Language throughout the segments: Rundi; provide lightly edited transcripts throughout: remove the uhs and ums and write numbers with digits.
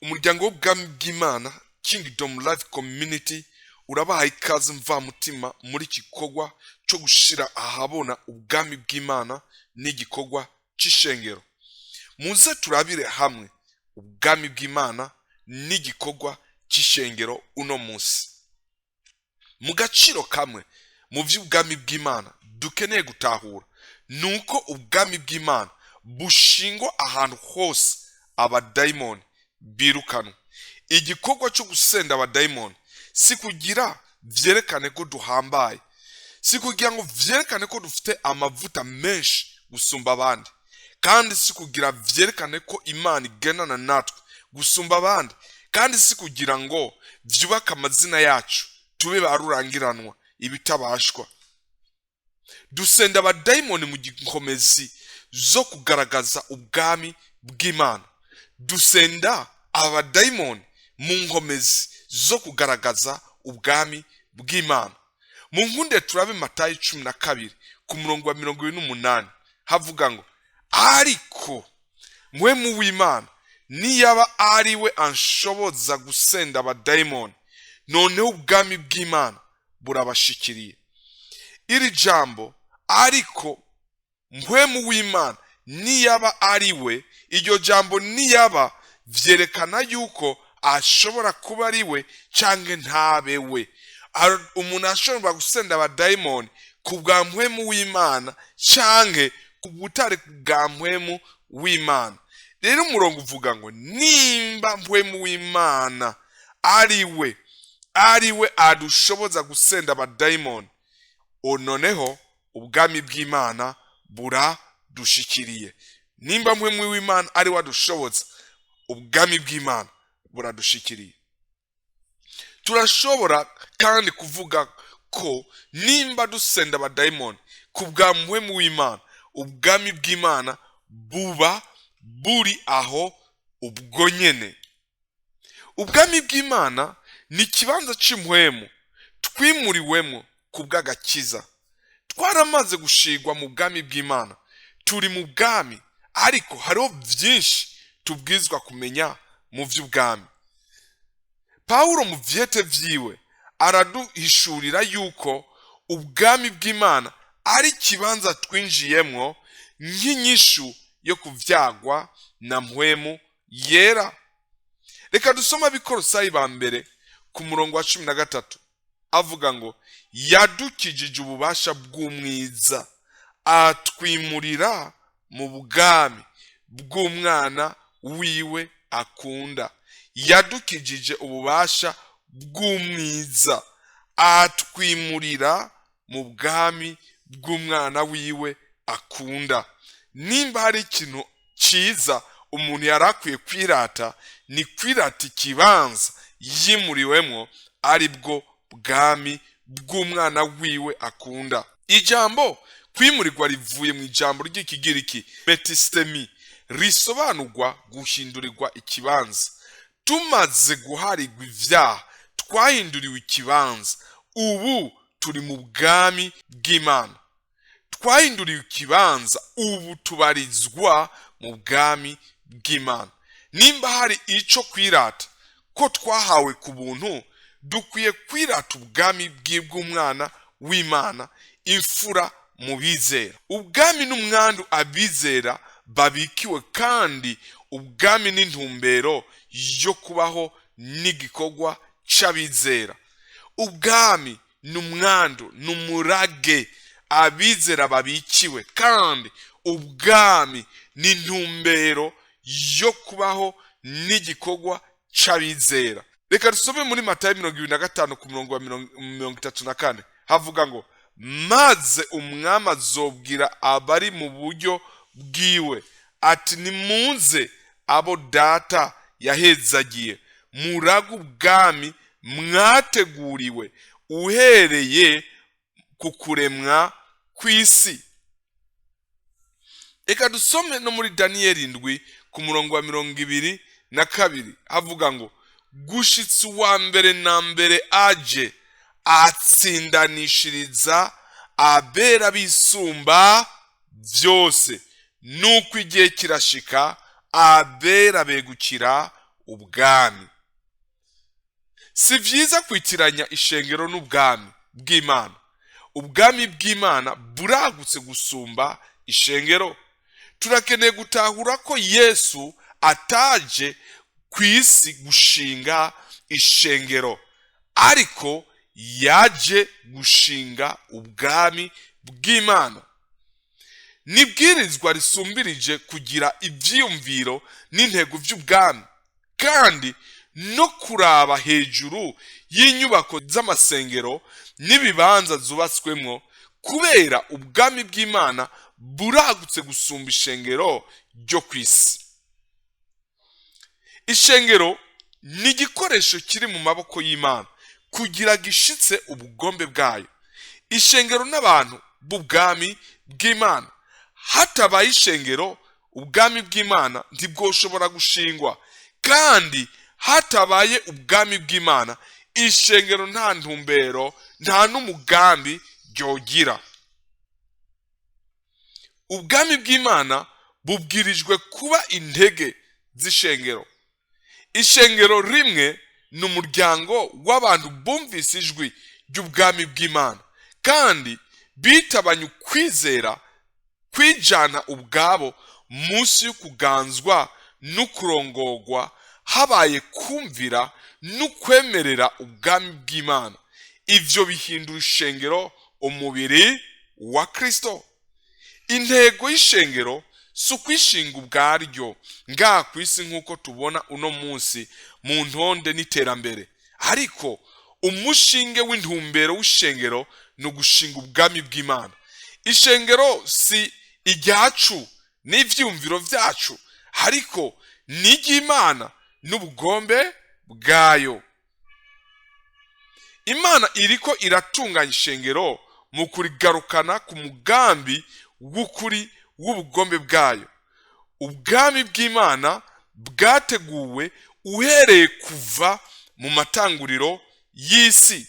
Umuryango w'ubwami bw'Imana, Kingdom Life Community, urabahaye ikaze mvamutima muri iki gikorwa cyo gushira ahabona ubwami bw'Imana n'igikorwa c'ishengero. Muze turabire hamwe ubwami bw'Imana n'igikorwa c'ishengero uno munsi. Mu gaciro kamwe mu vy'ubwami bw'Imana dukeneye gutahura nuko ubwami bw'Imana bushingwa ahantu hose abadayimoni birukanwa. Igikorwa cyo gusenda abadayimoni si kugira vyerekane ko duhambaye, si kugira ngo vyerekane ko dufite amavuta menshi gusumba abandi, kandi si kugira vyerekane ko Imana igendana natwe gusumba abandi, kandi si kugira ngo vyubake amazina yacu tube ba rurangiranwa ibitabashwa. Dusenda abadayimoni mu nkomezi zo kugaragaza ubwami bw'Imana. Dusenda abadayimoni mu nkomezi zo kugaragaza ubwami bw'Imana. Mu nkunde turabe Matayo 12 ku murongo wa 28, havuga ngo: ariko Mpwemu w'Imana niyaba ari we anshoboza gusenda abadayimoni, noneho ubwami bw'Imana burabashikiriye. Iri jambo ariko Mpwemu w'Imana niyaba ari we, iryo jambo niyaba vyerekana yuko ashobora kuba ari we canke ntabe we. Umuntu ashobora gusenda abadayimoni ku bwa Mpwemu w'Imana canke ku butare bwa Mpwemu w'Imana. Rero umurongo uvuga ngo nimba Mpwemu w'Imana ari we, ari we adushoboza gusenda abadayimoni, noneho ubwami bw'Imana buradushikiriye. Nimba Mpwemu w'Imana ari we adushoboza, ubwami bw'Imana buradushikiriye. Turashobora kandi kuvuga ko nimba dusenda abadayimoni ku bwa Mpwemu w'Imana, ubwami bw'Imana buba buri aho ubwo nyene. Ubwami bw'Imana ni ikibanza c'impwemu twimuriwemo ku bw'agakiza. Twaramaze gushigwa mu bwami bw'Imana, turi mu bwami, ariko hariho vyinshi tubwirizwa kumenya mu vy'ubwami. Pawulo mu vyete vyiwe araduhishurira yuko ubwami bw'Imana ari ikibanza twinjiyemwo nk'inyishu yo kuvyagwa na Mpwemu Yera. Reka dusome Abikorosayi ba mbere ku murongo wa 13, avuga ngo yadukijije ububasha bw'umwiza, atwimurira mu bwami bw'umwana wiwe akunda. Yadukijije ububasha bw'umwiza, atwimurira mu bwami bw'umwana wiwe akunda. Nimba hari ikintu ciza umuntu yari akwiye kwirata, ni kwirata ikibanza yimuriwemwo, ari bwo bwami bw'umwana wiwe akunda. Ijambo kwimurirwa rivuye mu ijambo ry'ikigiriki metistemi, risobanurwa guhindurirwa ikibanza. Tumaze guharirwa ivyaha, twahinduriwe ikibanza, ubu turi mu bwami bw'Imana. Twahinduriwe ikibanza, ubu tubarizwa mu bwami bw'Imana. Nimba hari ico kwirata ko twahawe ku buntu, dukwiye kwirata ubwami bw'umwana w'Imana, imfura mu bizera. Ubwami n'umwandu abizera babikiwe, kandi ubwami n'intumbero yo kubaho n'igikorwa c'abizera. Ubwami n'umwandu n'umurage abizera babikiwe, kandi ubwami n'intumbero yo kubaho n'igikorwa c'abizera. Reka dusome muri Matayo 25 ku murongo wa 34, havuga ngo maze umwami azobwira abari mu buryo bwiwe ati nimuze abo data yahezagiye, murage ubwami mwateguriwe uhereye ku kuremwa kw'isi. Reka dusome no muri Daniyeli 7 ku murongo wa 22, havuga ngo gushitsa uwa mbere na mbere aje atsindanishiriza abera bisumba byose, nuko igihe kirashika abera begukira ubwami. Si vyiza kwitiranya ishengero n'ubwami bw'Imana. Ubwami bw'Imana buragutse gusumba ishengero. Turakeneye gutahura ko Yesu ataje ku isi gushinga ishengero, ariko yaje gushinga ubwami bw'Imana. Nibwirizwa risumbirije kugira ivyiyumviro n'intego vy'ubwami, kandi no kuraba hejuru y'inyubako z'amasengero n'ibibanza zubatswemwo, kubera ubwami bw'Imana buragutse gusumba ishengero ryo ku isi. Ishengero ni igikoresho kiri mu maboko y'Imana kugira gishitse ubugombe bwayo. Ishengero n'abantu b'ubwami bw'Imana. Hatabaye ishengero, ubwami bw'Imana ntibwoshobora gushingwa, kandi hatabaye ubwami bw'Imana, ishengero nta ntumbero, nta n'umugambi ryogira. Ubwami bw'Imana bubwirijwe kuba intege z'ishengero. Ishengero rimwe ni umuryango w'abantu bumvise ijwi ry'ubwami bw'Imana kandi bitabanye ukwizera kwijana ubwabo munsi y'ukuganzwa n'ukurongorwa, habaye kumvira n'ukwemerera ubwami bw'Imana. Ivyo bihindura ishengero umubiri wa Kristo. Intego y'ishengero si ukwishinga ubwaryo ngaha ku isi nk'uko tubona uno munsi mu ntonde n'iterambere, ariko umushinge w'intumbero w'ishengero ni ugushinga ubwami bw'Imana. Ishengero si iryacu n'ivyiyumviro vyacu, ariko ni iry'Imana n'ubugombe bwayo. Imana iriko iratunganya ishengero mu kurigarukana ku mugambi w'ukuri w'ubugombe bwayo. Ubwami bw'Imana bwateguwe uhereye kuva mu matanguriro y'isi.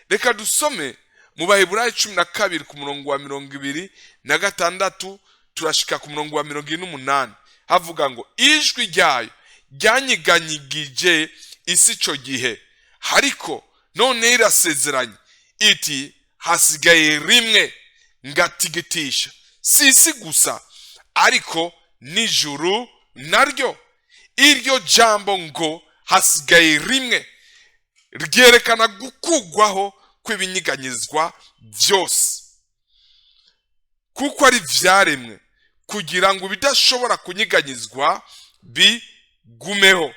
Reka dusome mu Baheburayo 12 ku murongo wa 26 turashika ku murongo wa 48. Havuga ngo ijwi ryayo ryanyiganyigije isi ico gihe, ariko none irasezeranye iti hasigaye rimwe ngatigitisha, si isi gusa ariko n'ijuru naryo. Iryo jambo ngo hasigaye rimwe ryerekana gukugwaho kw'ibinyiganyizwa byose, kuko ari vyaremwe kugira ngo ibidashobora kunyiganyizwa bigumeho.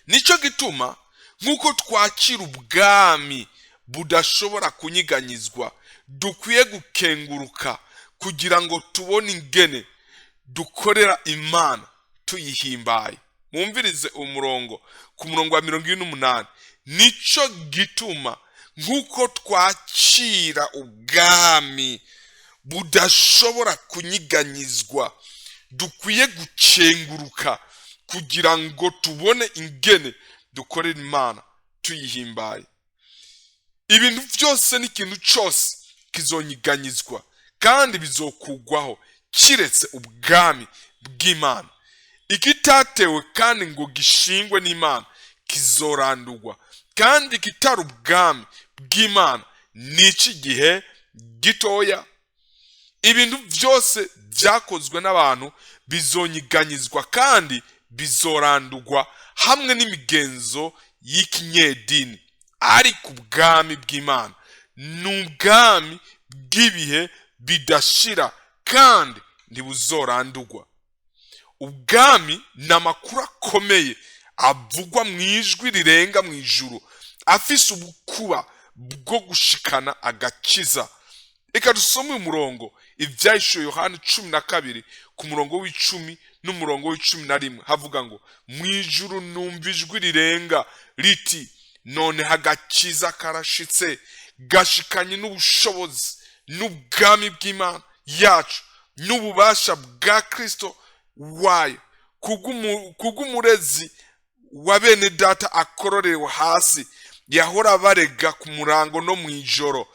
Nico gituma nk'uko twakira ubwami budashobora kunyiganyizwa, dukwiye gukenguruka kugira ngo tubone ingene dukorera Imana tuyihimbaye. Mwumvirize umurongo ku murongo wa 48. Nico gituma nk'uko twakira ubwami budashobora kunyiganyizwa, dukwiye gukenguruka kugira ngo tubone ingene dukorera Imana tuyihimbaye. Ibintu byose n'ikintu cyose kizonyiganyizwa kandi bizokugwaho kiretse ubwami bw'Imana. Ikitatewe kandi ngo gishingwe n'Imana kizorandurwa, kandi kitari ubwami bw'Imana n'iki gihe gitoya. Ibintu byose byakozwe n'abantu bizonyiganyizwa kandi bizorandurwa hamwe n'imigenzo y'ikinyedini, ariko ubwami bw'Imana ni ubwami bw'ibihe bidashira kandi ntibuzorandurwa. Ubwami ni amakuru akomeye avugwa mu ijwi rirenga mu ijuru, afise ubukuba bwo gushikana agakiza. Reka dusome uyu murongo, Ibyahishuwe Yohana 12 ku murongo w'10 n'umurongo w'11. Havuga ngo mu ijuru numva ijwi rirenga riti none agakiza karashitse, gashikanye n'ubushobozi n'ubwami bw'Imana yacu n'ububasha bwa Kristo wayo, kubw'umurezi wa bene data akororewe hasi, yahora barega ku murango no mu ijoro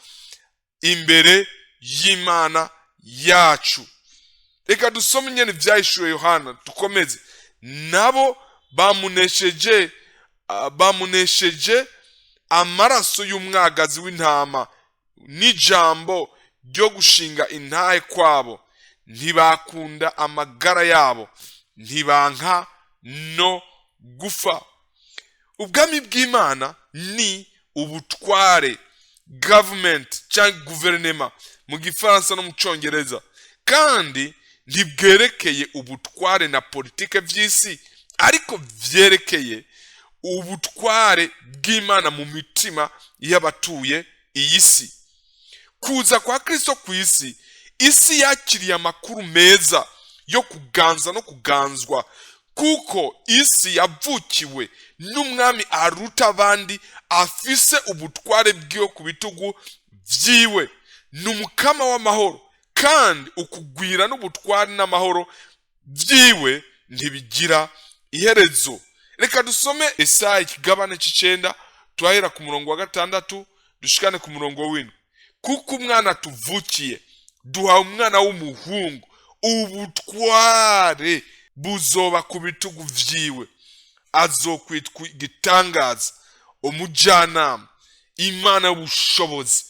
imbere y'Imana yacu. Reka dusome nyene Ibyahishuwe Yohana dukomeze. Nabo bamunesheje amaraso y'umwagazi w'intama n'ijambo ryo gushinga intahe kwabo, ntibakunda amagara yabo, ntibanka no gufa. Ubwami bw'Imana ni ubutware, government cyangwa guverinema mu Gifaransa no mu Cyongereza, kandi ntibwerekeye ubutware na politike by'isi, ariko vyerekeye ubutware bw'Imana mu mitima y'abatuye iyi si. Kuza kwa Kristo ku isi, isi yakiriye amakuru meza yo kuganza no kuganzwa, kuko isi yavukiwe n'umwami aruta abandi, afise ubutware bwiwe ku bitugu vyiwe. Ni umukama w'amahoro, kandi ukugwira n'ubutware n'amahoro vyiwe ntibigira iherezo. Reka dusome Esaya ikigabane c'icenda, turahera ku murongo wa 6 dushikane ku murongo w'7. Kuko umwana tuvukiye, duhawe umwana w'umuhungu, ubutware buzoba ku bitugu vyiwe, azokwitwa igitangaza, umujyanama, Imana y'ubushobozi,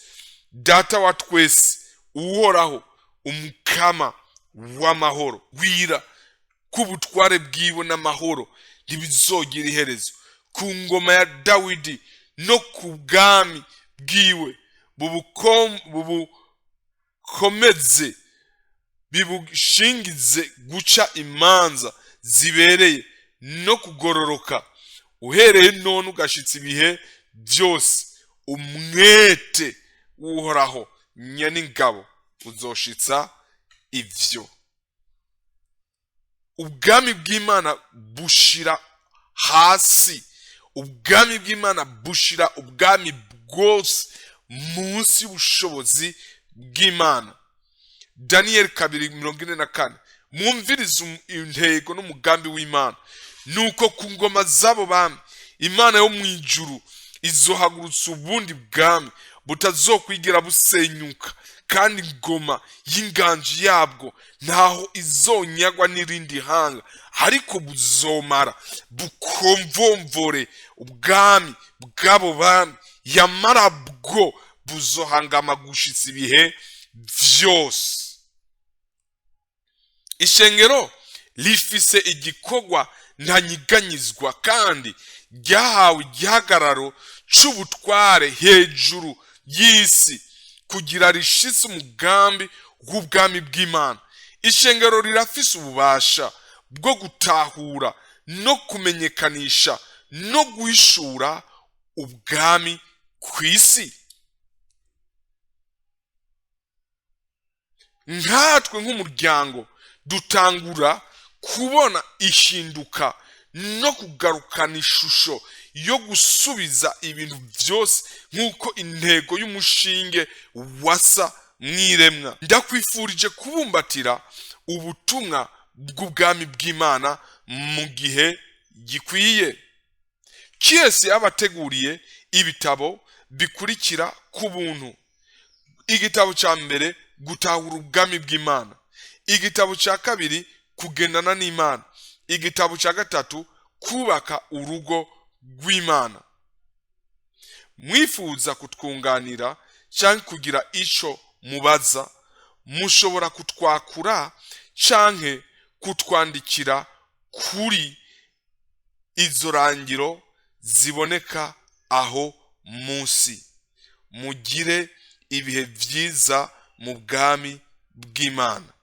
Data wa twese, Uhoraho, umukama w'amahoro. Gwira k'ubutware bwiwe n'amahoro ntibizogira iherezo, ku ngoma ya Dawidi no ku bwami bwiwe, bubukomeze bibushingize guca imanza zibereye no kugororoka, uhereye none ugashitsa ibihe byose. Umwete w'Uhoraho nyen'ingabo uzoshitsa ivyo. Ubwami bw'Imana bushira hasi, ubwami bw'Imana bushira ubwami bwose munsi y'ubushobozi bw'Imana. Daniel 2:44. Mwumvirize intego n'umugambi w'Imana. Nuko ku ngoma z'abo bami, Imana yo mu ijuru izohagurutsa ubundi bwami butazokwigira busenyuka, kandi ingoma y'inganji yabwo ntaho izonyagwa n'irindi hanga, ariko buzomara bukomvomvore ubwami bw'abo bami, yamara bwo buzohangama gushitsa ibihe vyose. Ishengero rifise igikorwa ntanyiganyizwa, kandi ryahawe igihagararo c'ubutware hejuru y'isi kugira rishitse umugambi w'ubwami bw'Imana. Ishengero rirafise ububasha bwo gutahura no kumenyekanisha no guhishura ubwami ku isi. Nkatwe nk'umuryango dutangura kubona ihinduka no kugarukana ishusho yo gusubiza ibintu byose nk'uko intego y'umushinge wasa mwiremwa. Ndakwifurije kubumbatira ubutumwa bw'ubwami bw'Imana mu gihe gikwiye. Kiyesi yabateguriye ibitabo bikurikira ku buntu. Igitabo cya mbere, gutahura ubwami bw'Imana. Igitabo cya kabiri, kugendana n'Imana. Igitabo cya gatatu, kubaka urugo rw'Imana. Mwifuza kutwunganira cyangwa kugira ico mubaza, mushobora kutwakura canke kutwandikira kuri izo rangiro ziboneka aho munsi. Mugire ibihe vyiza mu bwami bw'Imana.